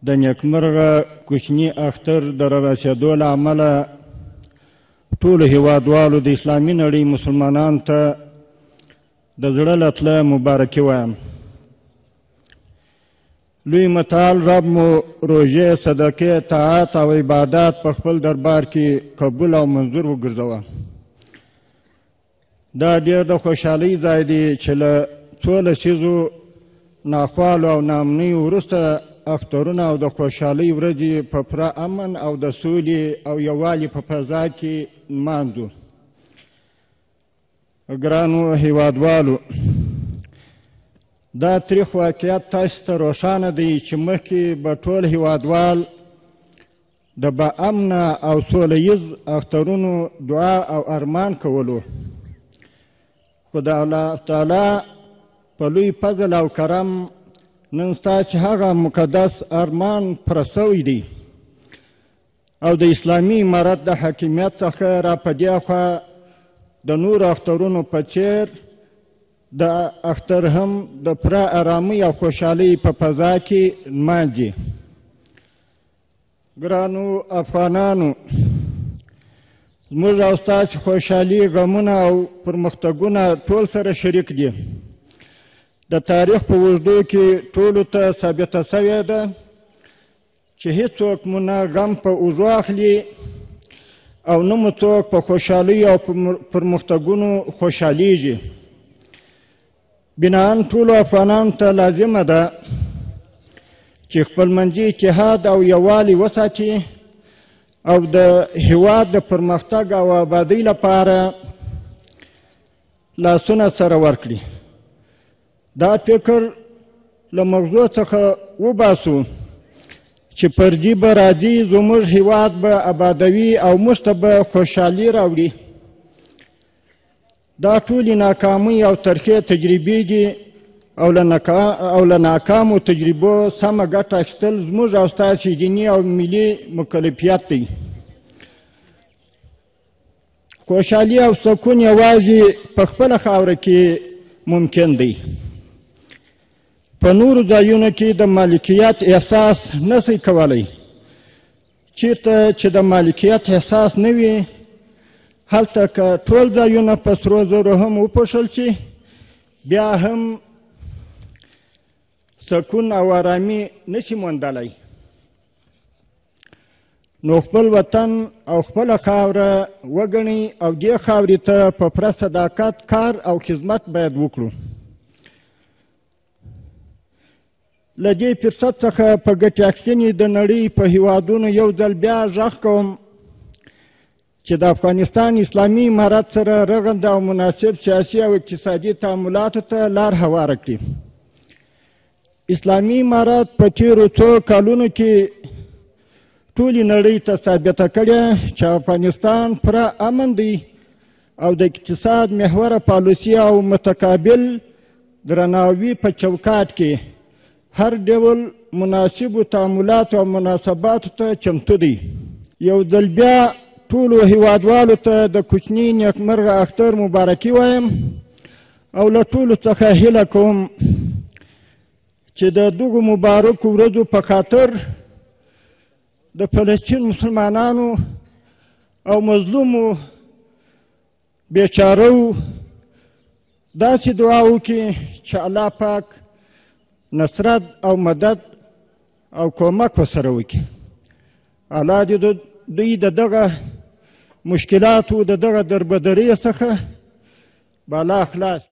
د نیکمرغه کوچني اختر د رارسېدو له امله ټولو هیوادوالو د اسلامي نړۍ مسلمانانو ته د زړه له تله مبارکي وایم. لوی متعال رب مو روژې، صدقې، طاعت او عبادات په خپل دربار کې قبول او منظور وګرځوه. دا ډېر د خوشحالۍ ځای دی چې له څو لسیزو ناخوالو او ناامنیو وروسته اخترونه او د خوشحالۍ ورځې په پوره امن او د سولې او یووالي په فضا کې نمانځو. ګرانو هیوادوالو، دا تریخ واقعیت تاسو ته روښانه دی چې مخکې به ټول هیوادوال د با امنه او سوله ییز اخترونو دعا او ارمان کولو، خو د الله تعالی په لوی فضل او کرم نن ستاسې هغه مقدس ارمان پوره سوی دی او د اسلامي امارت د حاکمیت څخه را په دې خوا د نورو اخترونو په څیر د اختر هم د پوره ارامۍ او خوشحالۍ په فضا کې نمانځي. ګرانو افغانانو، زموږ او ستاسې خوشحالي، غمونه او پرمختګونه ټول سره شریک دي. د تاریخ په اوږدو کې ټولو ته ثابته سوې ده چې هیڅوک مو نه غم په اوږو اخلي او نه مو څوک په خوشحالۍ او پرمختګونو خوشحالیږي. بناً ټولو افغانانو ته لازمه ده چې خپلمنځي اتحاد او یووالی وساتي او د هیواد د پرمختګ او آبادۍ لپاره لاسونه سره ورکړي. دا فکر له مغزو څخه وباسو چې پردي به راځي، زموږ هیواد به آبادوي او موږ ته به خوشحالي راوړي. دا ټولې ناکامۍ او ترخې تجربې دي او له ناکامو تجربو سمه ګټه اخیستل زموږ او ستاسې دیني او ملي مکلفیت دی. خوشحالي او سکون یوازې په خپله خاوره کې ممکن دی. په نورو ځایونو کې د مالکیت احساس نسی کولی. چیرته چې د مالکیت احساس نه وي، هلته که ټول ځایونه په سرو زرو هم وپوښل شي، بیا هم سکون او آرامي نشي موندلی. نو خپل وطن او خپله خاوره وګڼئ او دې خاورې ته په پوره صداقت کار او خدمت باید وکړو. له دې فرصت څخه په ګټې اخیستنې د نړۍ په هیوادونو یو ځل بیا غږ کوم چې د افغانستان اسلامي امارت سره رغنده او مناسب سیاسي او اقتصادي تعاملاتو ته لار هواره کړي. اسلامي امارت په تیرو څو کالونو کې ټولې نړۍ ته ثابته کړې چې افغانستان پوره امن دی او د اقتصاد محوره پالیسي او متقابل درناوي په چوکاټ کې هر ډول مناسبو تعاملاتو او مناسباتو ته چمتو دی. یو ځل بیا ټولو هیوادوالو ته د کوچني نیکمرغه اختر مبارکي وایم او له ټولو څخه هیله کوم چې د دغو مبارکو ورځو په خاطر د فلسطین مسلمانانو او مظلومو بیچارو داسې دعا وکړي چې الله پاک نصرت او مدد او کومک ورسره وکړي. الله دې دوی د دغه مشکلاتو د دغه دربدرۍ څخه بالا خلاص.